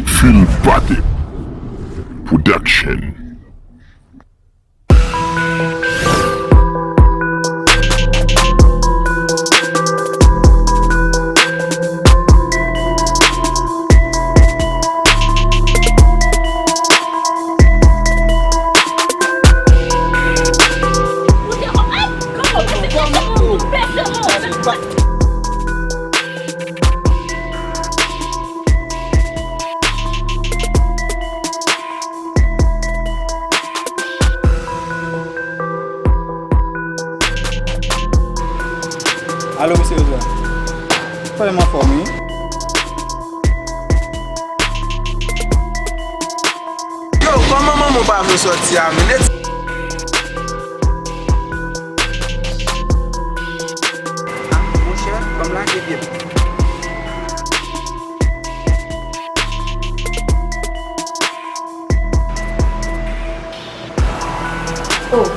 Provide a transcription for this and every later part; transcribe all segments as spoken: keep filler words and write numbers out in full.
Phil Patek Production. Alo, mesye Rosa. Pale m anfòm, wi. Yo, kòman manman w pa vle sòti a, menn? Ah, monchè, ban m lage pye m. Oh.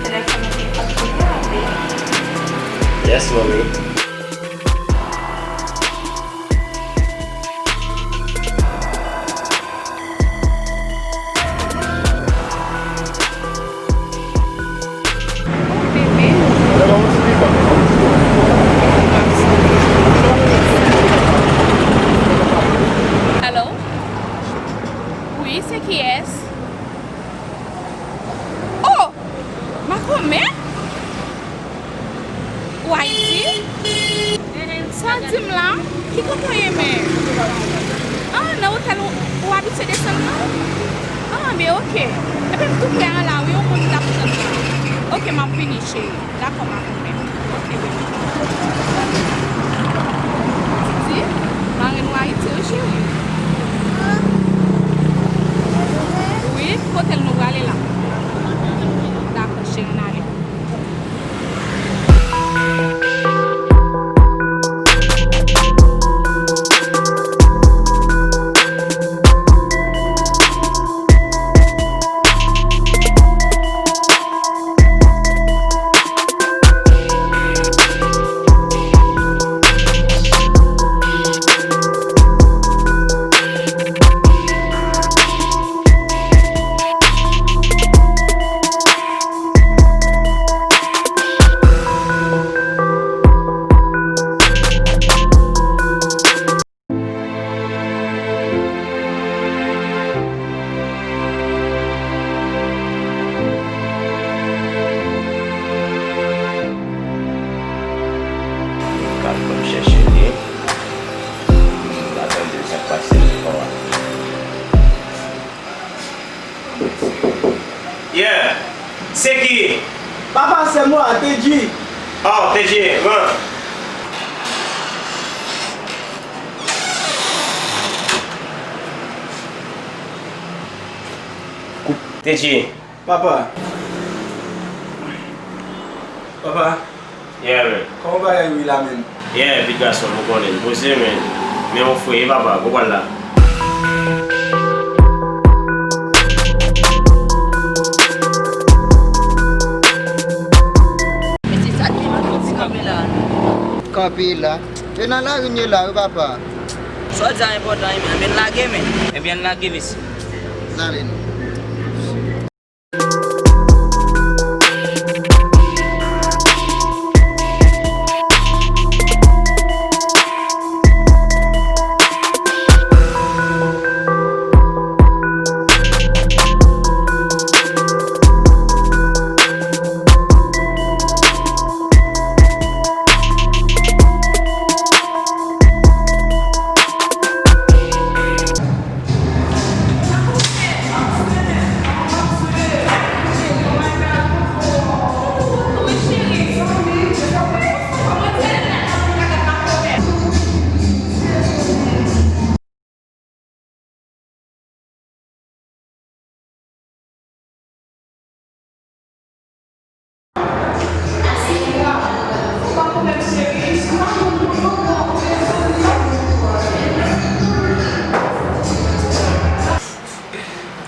Telefòn nan te ap sonne a, wi. Yes, mommy. Oh, bebe. Hello? Wi, se kiyès? Oh! Makomè? Ou Ayiti? Sa w di m la? Ki kote w ye menm? Ah, nan otèl ou, ou abitye desann nan? Ah, men oke. Ebyen, m tou prè a la, wi, yon moun k ap tann la. Oke, m ap vini, cheri. Dakò, makomè. Oke, bebe. Titi, marenn ou Ayiti, wi, cheri. Wi, kote l nou prale la? Dakò, cheri, n ale. Kal pou m chèche li. M ta tande sa k pase nan kò a. Yeah. Se ki? Papa, se mwen, Teddy. Oh, Teddy, man. Teddy. Papa. Papa. Yeah, man. Kòman bagay yo ye la, menm? Yeah, pitit gason m, ou konnen, poze, man. Men yon fre, papa, ou konprann la. Mesye, sa te nan fè ti kanpe la. Kanpe la? E nan lari n ye la, wi, papa. Sa w di a enpòtan, wi, men, men lage, men. Ebyen, lage, mesye. N ale, non.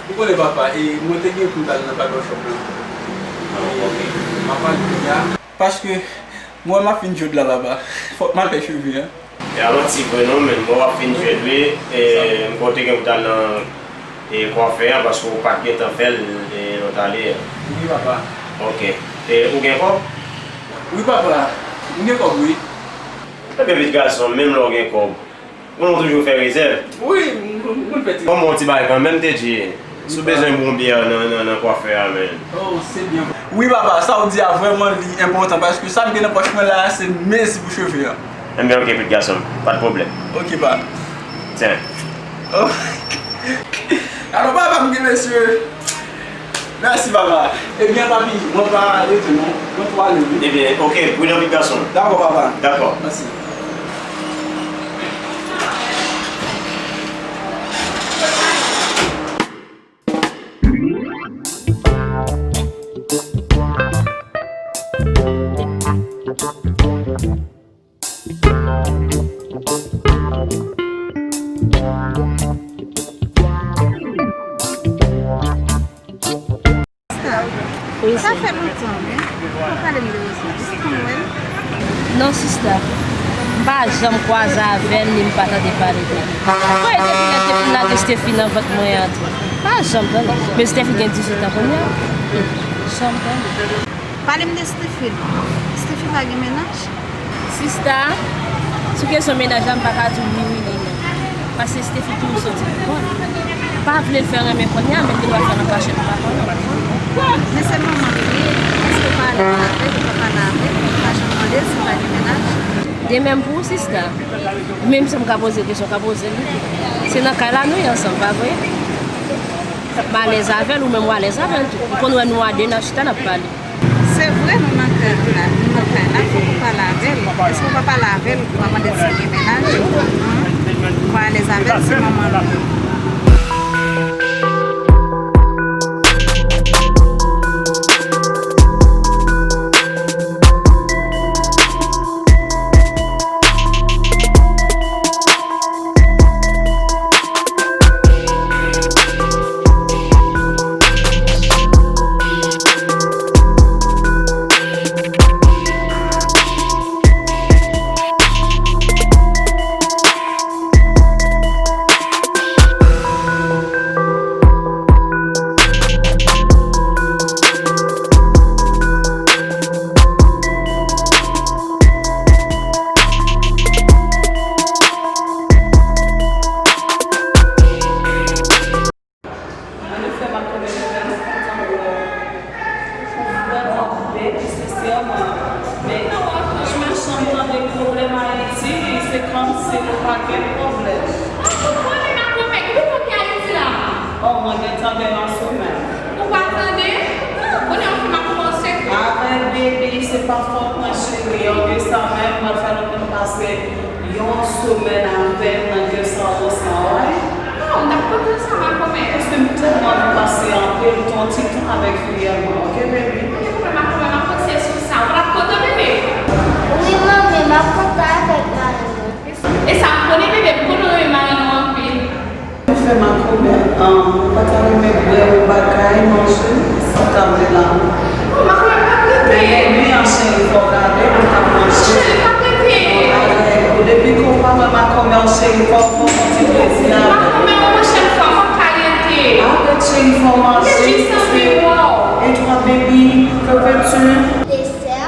Ou konnen, papa, e mwen te gen pou m t al nan barbershop la. Ah, ok. M ap al kounye a. Paske mwen, m ap fin jòb la, papa. Fòk m al fè cheve a. E, avanti vre non, men mwen w ap fin jwe dwe, e, m konte gen pou t al nan, e, kwafè a, paske w pa t gentan fè l, e, lòt ale a. Wi, papa. Ok. E, ou gen kòb? Wi, papa. M gen kòb, wi. Ebyen, pitit gason, menm lè w gen kòb, ou konn toujou fè rezèv. Wi, m, m, m konn fè ti. Bon, bon, ti bagay kanmenm, te di. Si w bezwen bon byè nan, nan, nan kwafè a, men. Oh, se byen. Wi, papa, sa w di a vrèman li enpòtan, paske sa m gen nan pòch mwen la a, se mezi pou cheve a. Enben, ok, pitit gason m, pa t pwoblèm. Ok, pa. Tiens. Oh. Alò, papa, m gen mesye. Mèsi, papa. Ebyen, papi, mwen pa rete non. Mwen tou ale, wi. Ebyen, ok, pridan, pitit gason m. Dakò, papa. Dakò. Mèsi. Wi, sa fè lontan, wi. Pa pale m de Rosemary. Ou konn wè l? Non, sista. M pa janm kwaze avè l, ni m pa tande pale de li. Mwen, depi lè l te fin lage Stephy nan vant mwen an tou. Pa janm tande. Men Stephy gen dizuit an kounye a. Janm tande. Pale m de Stephy. Stephy pa gen mennaj? Sista, sou kesyon mennaj la, m pa ka di w wi, wi, li non. Paske Stephy toujou soti pou kont. Pa vle l fè renmen kounye a, men l te dwa fè l an kachèt, ou pa konnen. Men se manman l, wi. Èske w pale avè l, ou pa pale avè l, ou pa janm mande l si l pa gen mennaj? De menm pou ou, sista. Menm si m ka poze kesyon, ka poze l tou. Se nan kay la nou ye ansanm, pa vre? M alèz avè l, ou menm w alèz avè l tou. Ou konn wè nou a de n ap chita, n ap pale. Se vre, nou nan kay la, nou nan kay la, fòk ou pale avè l. Èske w pa pale avè l, ou pa mande l si l gen mennaj? Ou pa alèz avè l, se manman l. Ann fè makonnen nou menm, kontan wè w. Ou vrèman bèl, sensèman. Men, franchman, jan m tande pwoblèm Ayiti, se kòmsi nou pa gen pwoblèm. Ou konnen makonnen, ki pwoblèm ki Ayiti la? Oh, mwen gentan gen yon semèn. Ou pa tande? Ah, konnen w ap fè makonnen yon sekrè. Avèk baby, se pa fòt mwen, cheri. Anplis sa menm, mwen fè lontan m pase yon semèn avè m nan guest house lan, wi. Oh, m t ap kontan sa, makonnen. Paske m tèlman anvi pase anpil tan, ti tan avèk fiyèl mwen, oke, baby? Oke, papa, makonnen, m ap kontinye sou sa. Ou pa t ap kontan, bebe? Wi, manmi, m ap kontan avèk mari mwen. E sa, m konnen, bebe, m konnen w renmen mari w anpil. Fè makonnen, an, ou pa ta renmen bwè yon bagay, manje, sa w ta vle la? Oh, makonnen, m p ap rete. Men, men, men, an, cheri, fò w gade, mwen t ap manje. Cheri, m p ap rete. Alè, depi ke w pa wè makonnen, cheri, fò w fè yon ti plezi avè m. Makonnen, yon pwochèn fwa, m p ap ka rete. Arèt, cheri, fò w manje. Men, jis anvi wè w. Et toi, baby, que veux-tu? Desè.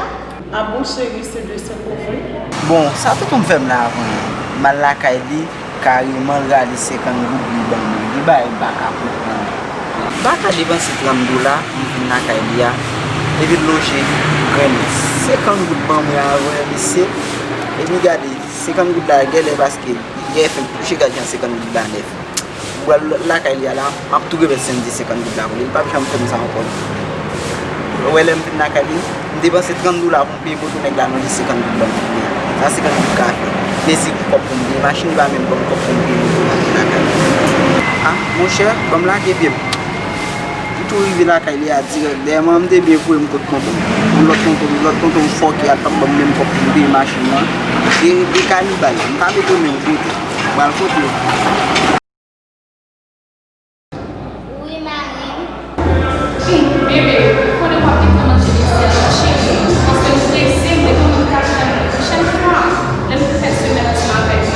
Ah bon, cheri, se de sèl ou vle? Bon, sa tonton m fè m la avan. M al lakay li, kareman l rale senkant goud li ban mwen. Li bagay m pa ka konprann. M pa ka depanse trant dola pou m vin lakay li a, epi l lonje grenn senkant goud ban mwen avan, mesye. Epi gade, senkant goud la genlè paske li fenk touche, gade jan senkant goud la nèf. Pou al lakay li a la, m ap tou remèt Sandy senkant goud la pou li. Li p ap janm fè m sa ankò. Ou wè lè m vin lakay li, m depanse trant dola pou m peye poto nèg la, non, li senkant goud ban m. Sa senkant goud ka fè. Plezi pou kòb pou m peye machin, li pa menm ban m kòb pou m peye moto m al lakay li. A, monchè, ban m lage pye m. M tou rive lakay li a dirèk. Dèyè mwen, m te byen voye m kot tonton m. Yon lòt tonton m, lòt tonton m fòkè a, l p ap ban m menm kòb pou m peye machin nan. E, e kanibal, m pa mete men m kote. M pral kote yo. Wi, mari m. Hum, bebe, ou konnen w ap gentan manje desè a, cheri, paske nou prese, m te konn menm ka fè l pwochèn fwa, lè m fin fè semèn ansanm avèk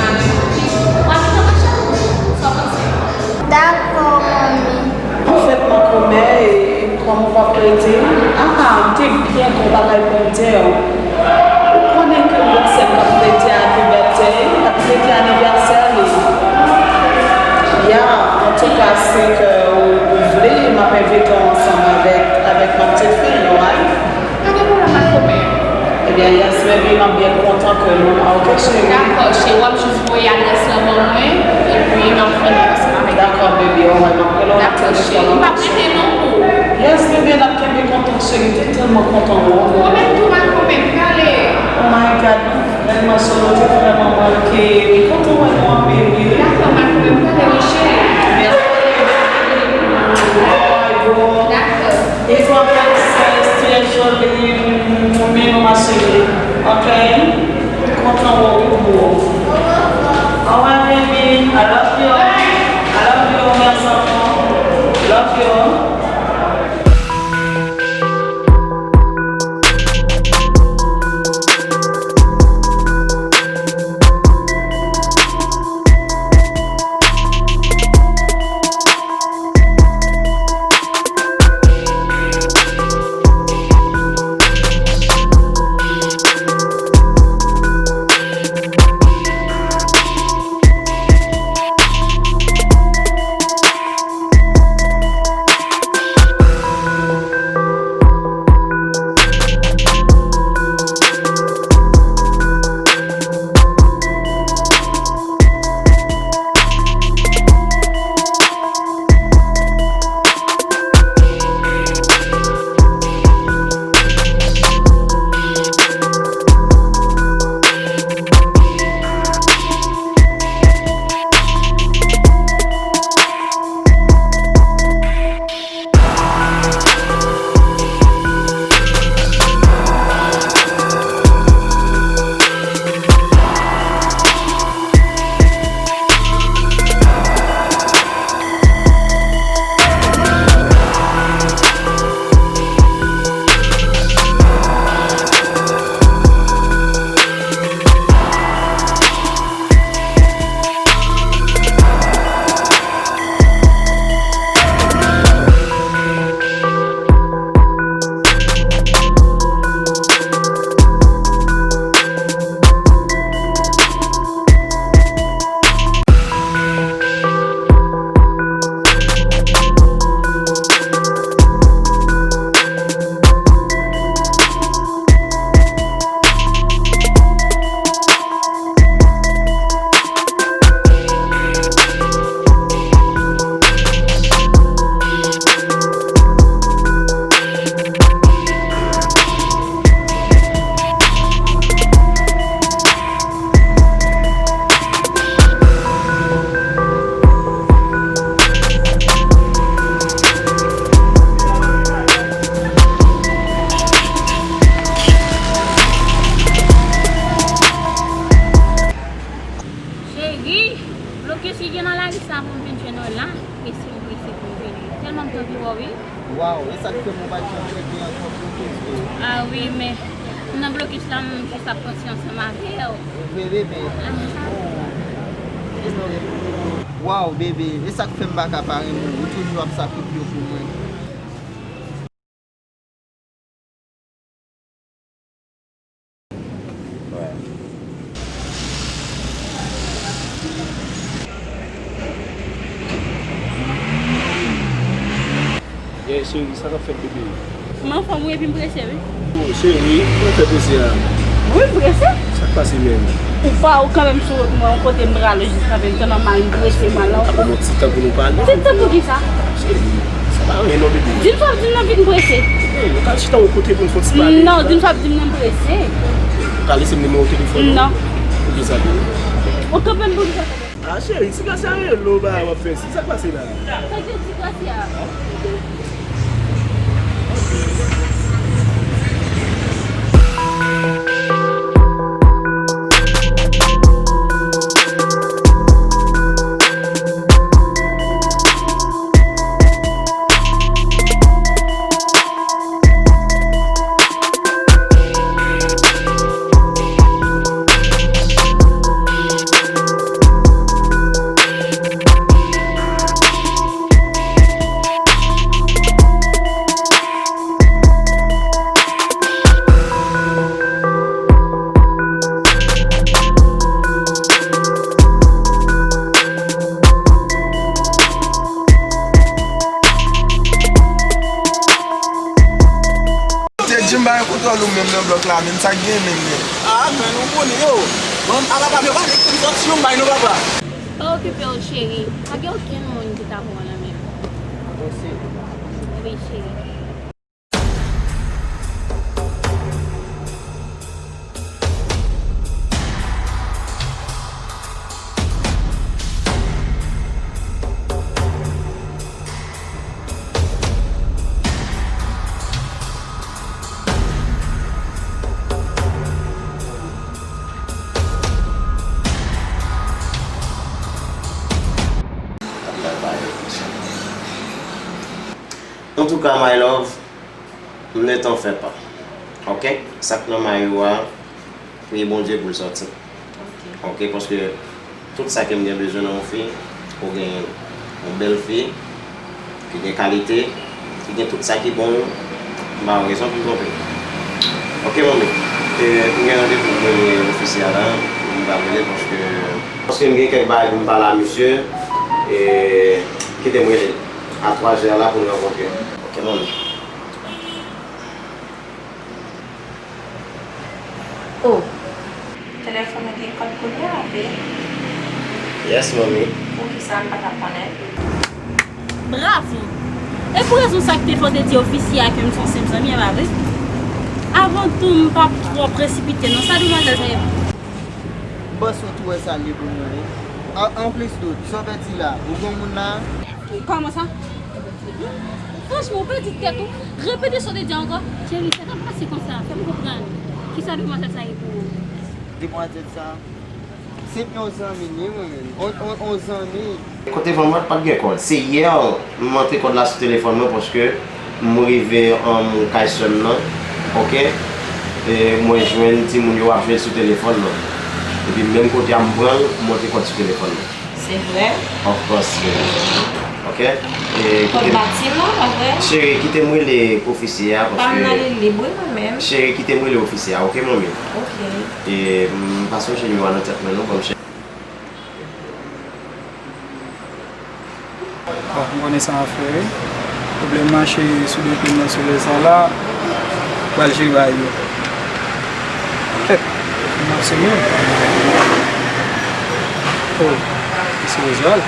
Kòman w ap rete? Ah, m te byen kontan, Bondye. Ou konnen ke gwosè m ap fete a, anivèsè, m ap fete anivèsè li. Ya, antouka, si ke ou, ou vle, m ap envite w ansanm avèk, avèk ma petite fille, nou al. Pa gen pwoblèm, ma commère. Ebyen, yes, baby, m ap byen kontan ke nou, ah, ok, cheri. Dakò, cheri, w ap jis voye adrès lan ban mwen, epi m ap vini ansanm avèk ou. Dakò, baby, alright, m ap rele w nan telefòn. Dakò, cheri, m p ap rete non pou ou. Yes, baby, n ap kenbe kontak, cheri, m te tèlman kontan wè w. Mwen menm tou, ma commère, m prale. Oh my God, nou vrèman solo, nou vrèman manke. M kontan wè nou anpil, wi. Dakò, ma commère, m prale, wi, cheri. Yes, baby. Bye, boo. Dakò. It's my princess, tu es jolie, mon mignon, ma chérie. Ok? Kontan wè w wi, boo. Alright, baby. I love you. I love you, mes enfants. Love you. Cheri, blokis ki gen nan lari sa pou m vin jwenn ou la. Prese m prese pou m vini. Tèlman m t anvi wè w wi. Waw, e sa k fè m ou pa t janm rete ankò blokis vre. Ah wi, men nan blokis la, m jis ap panse ansanm avè w. Vre, bebe. Ah. Waw, bebe, e sa k fè m pa ka pa renmen w. Ou toujou ap sakrifye w pou mwen. Yeah, cheri, sa k ap fèt, bebe? M anfòm wi, epi m prese wi. Oh, cheri, ou fè prese a? Wi, m prese. Sa k pase menm? Ou pa, ou kanmenm sou wout mwen, yon kote m prale jis kanmenm, tèlman mal m prese, mal la. Apre yon ti tan pou nou pale. Ti tan pou kisa? Cheri, sa pa anyen non, bebe. Di m sa w ap di m nan, vin prese. Hey, nou ka al chita yon kote pou n fè yon ti pale. Non, di m sa w ap di m nan, m prese. Ou ka lese m nimewo telefòn ou? Non. Poukisa, bebe? Ou kanpe m pou kisa? Ah, cheri, ti gras a rele w, bagay w ap fè. Si sa k pase la? Sa k gen ti gras a? Nan blòk la menm, sa k gen menm, men? Ah, men nou konnen yo. Bon, apa pa yo pa vle ke m sòti yo, m bay nou papa. Pa okipe w, cheri. Pa gen okenn moun ki ka pran w nan men m. Wi, cheri. Antouka, my love, m ne t'en fais pas. Ok? Sa k nan mayo a, priye Bondye pou l sòti. Ok. Ok, paske tout sa ke m gen bezwen nan yon fi, ou gen yon bèl fi, ki gen kalite, ki gen tout sa ki bon, m pa wè rezon pou m twonpe. Ok, manmi. E, m gen randevou pou mwen ofisye a la, m pral rele paske, paske m gen kèk bagay pou m pale a misye, e, kite m rele. A twa zè la pou n rankontre. Ok, manmi. Oh. Telefòn ou gen kòd kounye a, babe? Yes, manmi. Poukisa m pa t ap konnen? Bravo! E pou rezon sa k te fè w te di ofisye a ke m se yon senp zanmi, e pa vre? Avan tou, m p ap twò presipite, non. Sa demwazèl sa ye pou ou? Bòs ou tou wè sa l ye pou mwen, wi. An, anplis de sa w fè di la, ou gon moun la? Kòman sa? Franchman, ou pèdi tèt ou. Repete sa w te di a ankò. Cheri, sa k ap pase konsa? Fè m konprann. Kisa demwazèl sa ye pou ou? Demwazèl sa? Se yon zanmi m ye, mwen menm. On, on, on zanmi. Kote van mwen pa t gen kòd. Se yè m antre kòd la sou telefòn mwen paske m rive an kay sè m nan, ok? E mwen jwenn timoun yo ap jwe sou telefòn nan. Epi menm kote a m pran l, m antre kòd sou telefòn nan. Se vre? Of course, baby. Ok? E kòd kite m, bati m non, pa vre? Cheri, kite m rele ofisye a, pa m paske nan li lib, wi, mwen menm. Cheri, kite m rele ofisye a, ok, manmi? Ok. E m pa sonje nimewo a nan tèt mwen non, ban m chèche. Bon, m konnen sa w ap fè, wi. Pwoblèm mache sou do kriminèl sou rèl sa la, pral jere bagay yo. Kèt, m ap sou moun. Oh, mesye Oswald.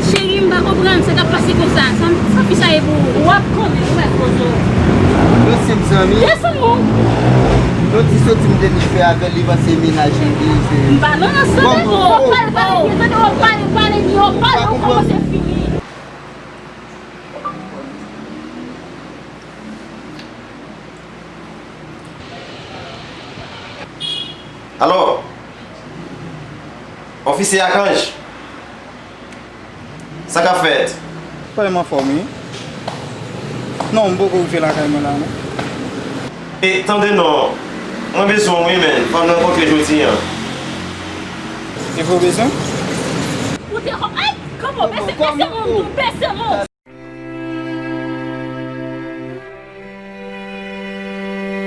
Cheri, m pa konprann sa k ap pase konsa. Sa, sa fi sa ye pou ou? W ap konnen, ou mèt poze w. Yon senp zanmi. Yes, ou. Yon ti soti m te vin fè avè l, li panse mennaj li, li se. M pa nan sa, non. Pale, pale byen, tande, w ap pale, pale byen, w ap pale, w kòmanse fini. Alo? Ofisye Akanj? Sa k ap fèt? Pale m anfòm, wi. Non, m poko rive lakay mwen la, non. E, tande non, mwen bezwen w, wi, men. Fò n rankontre jodi a. E pou w bezwen? Ou te kò-, ay! Kòman? Bese, bese men w, tou, bese men w.